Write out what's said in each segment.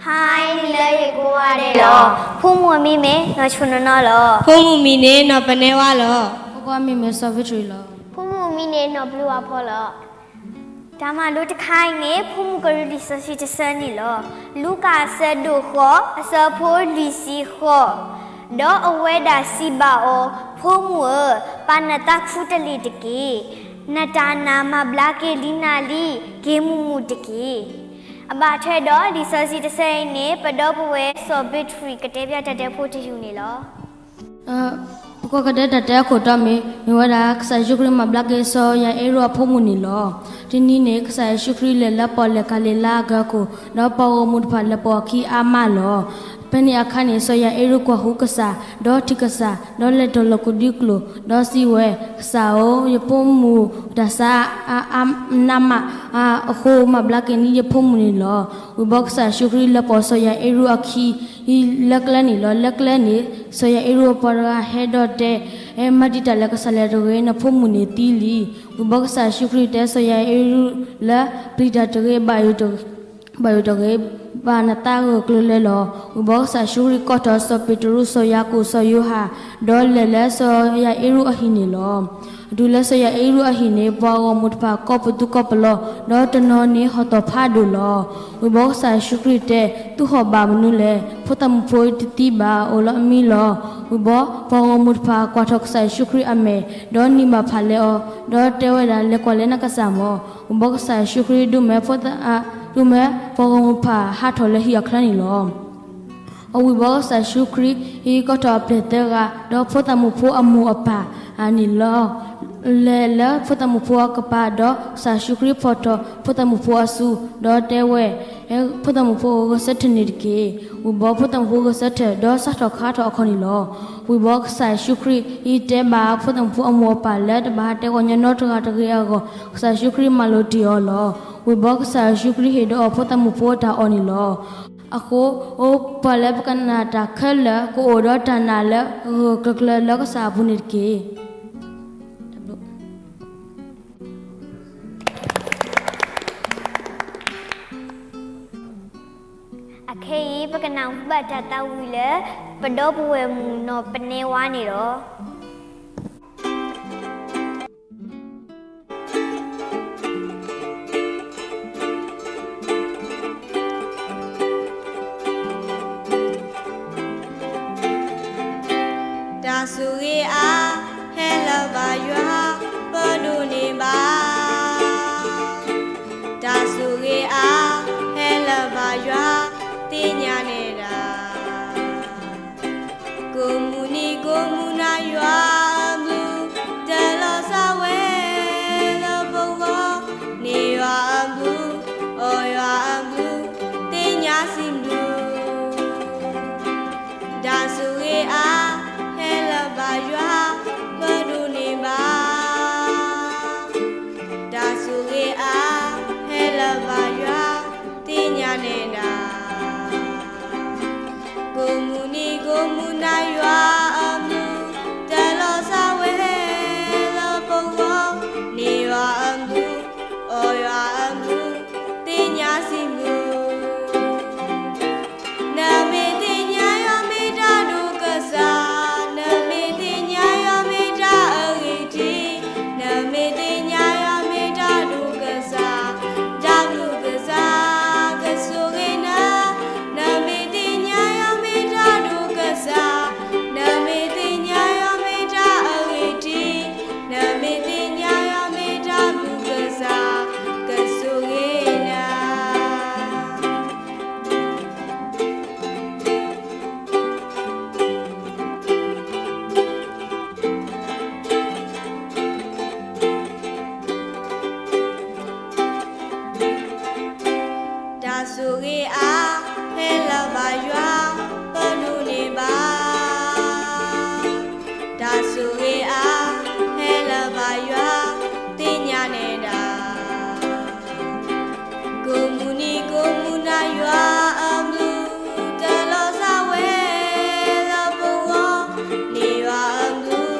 ဟါအံၤလၢယကိးဂၤဒဲးလီၤ. ဖိမုၣ်အမံၤမ့ၢ်နီၢ်ဆိနီၢ်နီၢ်လီၤ. ဖိမုၣ်မံၤန့ၣ်နီၢ်ပနဲဝါလီၤ. ဖိခွါမံၤမ့ၢ်စီၤဘ့ၣ်ထရံလီၤ. ဖိမုၣ်မံၤန့ၣ်နီၢ်ဘျုးအဖီလီၤ. တၢ်မၤလိတခါအံၤန့ၣ် ဖိမုၣ်ကရၢလံာ်စီဆှံတဆၢန့ၣ်လီၤ. လူၤကၣ်အဆၢဒိၣ်ဃိး အဆၢဖိလွံၢ်ဆံဃိး, ဒီးအဝဲဒၣ်စံးဘၣ်အီၤ, ဖိမုၣ်ဧၢ, ပာ်နသးခူတလ့ၢ်တက့ၢ်. နတၢ်နာ်မၤဘျါက့ၤလံနၤလံ, က့ၤမုာ်မုာ်တက့ၢ်. အဘၣ်ထွဲဒီးလံာ်စီဆှံတဆၢအံၤန့ၣ် ပဒီပုၢ်ဝဲၢ်စီၤဘ့ၣ်ထရံကတဲဘၣ်တၢ်တဲဖိတယုၢ်န့ၣ်လီၤ. ပကွၢ်ကဒါတၢ်တဲအခိၣ်တီမ့ၢ် မ့ၢ်ဝဲဒၣ်ကစၢ်ယ့ၣ်ၡူးခရံာ်မၤဘျါက့ၤစီၤယၤအ့ရူအဖိမုၣ်န့ၣ်လီၤ. တနံၤန့ၣ် ကစၢ်ယ့ၣ်ၡူးခရံာ်လဲၤလၢပီၣ်လဲၣ်ကၤလံၤလါအကၢၢ်ခိၣ်, ဒီးပှၤဂီၢ်မုၢ်တဖၣ်လဲၤပိာ်အခံအါမးလီၤ. ဖဲန့ၣ်အခါန့ၣ် စီၤယၤအ့ရူကွၢ်ဃုကစၢ်, ဒီးထံၣ်ကစၢ်, ဒီးလဲၤထီၣ်လီၤကဒံကျိာ်, ဒီးစံးဝဲ, ကစၢ်ဧၢ, ယဖိမုၣ်တၢ်ဆါအါနးမး, အဃိမၤဘျါက့ၤန့ၢ်ယဖိမုၣ်န့ၣ်လီၤ. ဝံၤဘီကစၢ်ယ့ၣ်ၡူးခရံာ်လဲၤပိာ်စီၤယၤအ့ရူအခံ လၢကျဲန့ၣ်လီၤ. လၢကျဲန့ၣ် စီၤယၤအ့ရူအပှၤတဂၤဟဲဒီးတဲ, မၤဒံးတၢ်လၢကစၢ်လဲၣ်တဂ့ၤ, နဖိမုၣ်န့ၣ်သံလံ. ဝံၤဘီကစၢ်ယ့ၣ်ၡူးခရံာ်တဲစီၤယၤအ့ရူလၢ ပျံၤတၢ်တဂ့ၤ, ဘၣ်ယိၣ်တဂ့ၤ, ဘၣ်နသးဂၢၢ်ကျၢၤလၢလီၤ. ဝံၤဘီကစၢ်ယ့ၣ်ၡူးခရံာ်ကိးထီၣ်စီၤပ့းတရူး, စီၤယၤကိာ်, စီၤယိၤဟၣ်, ဒီးလဲၤလၢစီၤယၤအ့ရူအဟံၣ်န့ၣ်လီၤ. တုၤလၢစီၤယၤအ့ရူအဟံၣ်န့ၣ် ပှၤဂီၢ်မုၢ်တဖၣ်ကိးပသူကိးပလီၢ်, ဒီးတနီၤန့ၣ်ဟီၣ်သီၣ်ဖးဒိၣ်လီၤ. ဝံၤဘီကစၢ်ယ့ၣ်ၡူးခရံာ်တဲ, သုဟီၣ်ဘၣ်မနုၤလဲၣ်. ဖိသၣ်မုၣ်ဖိတသံဘၣ်, အိၣ်လၢအမံလီၤ. ဝံၤဘီပှၤဂီၢ်မုၢ်တဖၣ်ကွၢ်ထီၣ်ကစၢ်ယ့ၣ်ၡူးခရံာ်အမဲာ်, ဒီးနံၤဘၣ်ဖးလဲအီၤ, ဒီးတဲဝဲဒၣ်, လဲၤကွၢ်လၢနကစၢ်မၢ်. ဝံၤဘီကစၢ်ယ့ၣ်ၡူးခရံာ်ဒုးမဲာ် ဒုးမဲာ်ပှၤဂီၢ်မုၢ်တဖၣ်ဟးထီၣ်လၢဟံၣ်အချၢန့ၣ်လီၤ. အဝံၤဘီကစၢ်ယ့ၣ်ၡူးခရံာ်ဟံးကိးထီၣ်အပျဲၢ်သၢဂၤ, ဒီးဖိသၣ်မုၣ်ဖိအမိၢ်အပၢ်န့ၣ်လီၤ. လဲၤလၢဖိသၣ်မုၣ်ဖိအကပၤ, ဒီးကစၢ်ယ့ၣ်ၡူးခရံာ်ဖီၣ်ထီၣ်ဖိသၣ်မုၣ်ဖိအစု, ဒီးတဲဝဲ, ဖိသၣ်မုၣ်ဖိဧၢ, ဂဲၤဆၢထၢၣ်န့ၣ်တက့ၢ်. ဝံၤဘီဖိသၣ်မုၣ်ဖိဂဲၤဆၢထၢၣ်, ဒီးစးထီၣ်ခါထီၣ်အခီၣ်န့ၣ်လီၤ. ဝံၤဘီကစၢ်ယ့ၣ်ၡူးခရံာ်ဟံးတဲဘၣ်ဖိသၣ်မုၣ်ဖိအမိၢ်အပၢ်လၢတဘၣ်ဟးတဲဂီၤညီနီတဂၤတဂ့ၤအဂီၢ်, ကစၢ်ယ့ၣ်ၡူးခရံာ်မၤလိာ်တ့ၢ်အီၤလီၤ. ဝံၤဘီကစၢ်ယ့ၣ်ၡူးခရံာ်ဟ့ၣ်ဒီးအီၤဖိသၣ်မုၣ်ဖိအတၢ်အီၣ်န့ၣ်လီၤ. အဃိ, အိၣ်ပှၤလၢပကနၣ်တၢ်ခဲလၢာ် ကအိၣ်ဒီးတၢ်နာ်လၢဂၢၢ်ဂၢၢ်ကျၢၤကျၢၤလၢကစၢ်အပူၤန့ၣ်တက့ၢ်. အခဲအံၤ ပကနၢ်ဟူဘၣ်တၢ်သးဝံၣ်လၢ ပဒီပုၢ်ဝဲၢ်မုၣ်နီၢ်ပနဲဝါန့ၣ်လီၤ. တၢ်ဆိၣ်ဂ့ၤအါ ဟဲလၢဘၣ်ယွၤ ပဒိးန့ၢ်ဘၣ်. တၢ်ဆိၣ်ဂ့ၤအါ ဟဲလၢဘၣ်ယွၤ သ့ၣ်ညါနဲဒၣ်. ကိးမုၢ်နံၤကိးမုၢ်နၤယွၤအဘျုး တၢ်လီၤဆၢဝဲလၢပဂီၢ်, န့ၢ်ယွၤအဘျုး, အီၣ်ယွၤအဘျုး, သ့ၣ်ညါစံးဘျုး. တၢ်ဆိၣ်ဂ့ၤအါ ဟဲလၢဘၣ်ယွၤ ပဒိးန့ၢ်ဘၣ်. တၢ်ဆိၣ်ဂ့ၤအါ ဟဲလၢဘၣ်ယွၤ သ့ၣ်ညါနဲဒၣ်. ကိးမုၢ်နံၤကိးမုၢ်နၤယွၤအဘျုး တၢ်လီၤဆၢဝဲလၢပဂီၢ်, န့ၢ်ယွၤအဘျုး, အီၣ်ယွၤအဘျုး, သ့ၣ်ညါစံးဘျုး. နမ့ၢ်သ့ၣ်ညါယွၤမ့ၢ်တၢ်ဒိၣ်ကစၢ်, နမ့ၢ်သ့ၣ်ညါယွၤမ့ၢ်တၢ်အဂ့ၤထံး, နမ့ၢ်သ့ၣ်ညါယွၤမ့ၢ်တၢ်ဒိၣ်ကစၢ်, တၢ်ဘျုးကစၢ်ကဆိၣ်ဂ့ၤနၤ. နမ့ၢ်သ့ၣ်ညါယွၤမ့ၢ်တၢ်ဒိၣ်ကစၢ်, နမ့ၢ်သ့ၣ်ညါယွၤမ့ၢ်တၢ်အဂ့ၤထံး, နမ့ၢ်သ့ၣ်ညါယွၤမ့ၢ်တၢ်ဘျုးကစၢ်, ကဆိၣ်ဂ့ၤနၤ. တၢ်ဆိၣ်ဂ့ၤအါ ဟဲလၢဘၣ်ယွၤ ပဒိးန့ၢ်ဘၣ်. တၢ်ဆိၣ်ဂ့ၤအါ ဟဲလၢဘၣ်ယွၤ သ့ၣ်ညါနဲဒၣ်. ကိးမုၢ်နံၤကိးမုၢ်နၤယွၤအဘျုး တၢ်လီၤဆၢဝဲလၢပဂီၢ်, န့ၢ်ယွၤအဘျုး,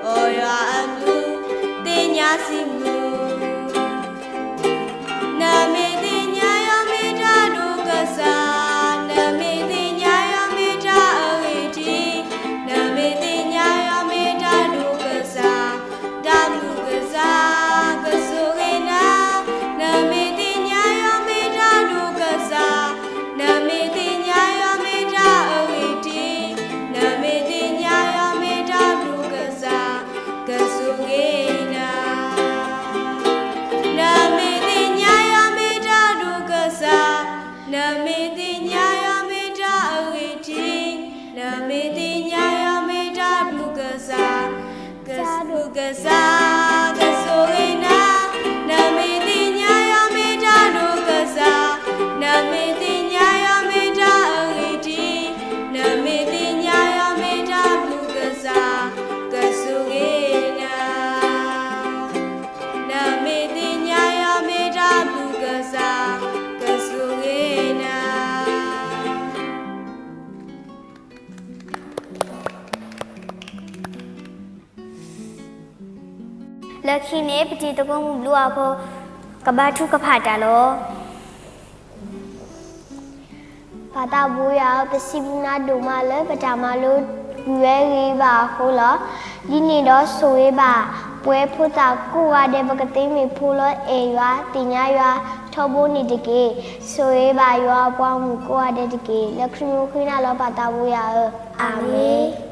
အီၣ်ယွၤအဘျုး, သ့ၣ်ညါစံးဘျုး. နမ့ၢ်သ့ၣ်ညါယွၤမ့ၢ်တၢ်ဒိၣ်ကစၢ်, န ကစၢ်ကဆိၣ်ဂ့ၤနၤ, နမ့ၢ်သ့ၣ်ညါယွၤမ့ၢ်တၢ်ဒိၣ်ကစၢ်, နမ့ၢ်သ့ၣ်ညါယွၤမ့ၢ်တၢ်အဂ့ၤထံ, နမ့ၢ်သ့ၣ်ညါယွၤမ့ၢ်တၢ်ဘျုးကစၢ်, ကဆိၣ်ဂ့ၤနၤ, နမ့ၢ်သ့ၣ်ညါယွၤမ့ၢ်တၢ်ဘျုးကစၢ်, ကဆိၣ်ဂ့ၤနၤ. လၢခံန့ၣ် ပတံၤသကိးမုၣ်ဘျုးအဖိ ကဘါထုကဖၣ်တၢ်လီၤ. ပၢ်သးဘိယွၤဧၢ, ပစံးဘျုးနၤဒိၣ်မးလၢပတၢ်မၤလိဝဲဂ့ၤဘၣ်အဃိလီၤ. ဒ်န့ၣ်ဒီးဆိၣ်ဂ့ၤဘၣ် ပဝဲဖိသၣ်ကိးဂၤဒဲး ပကသ့မ့ၢ်ဖိလၢအဲၣ်ယွၤ, သ့ၣ်ညါယွၤ, ထီဘိန့ၣ်တက့ၢ်. ဆိၣ်ဂ့ၤဘၣ်ယွၤအပှၤမုၣ်ကိးဂၤဒဲးတက့ၢ်. လၢခရံာ်မံၤဃ့နၤလီၤ ပၢ်သးဘိယွၤဧၢ, အၤမ့ၣ်.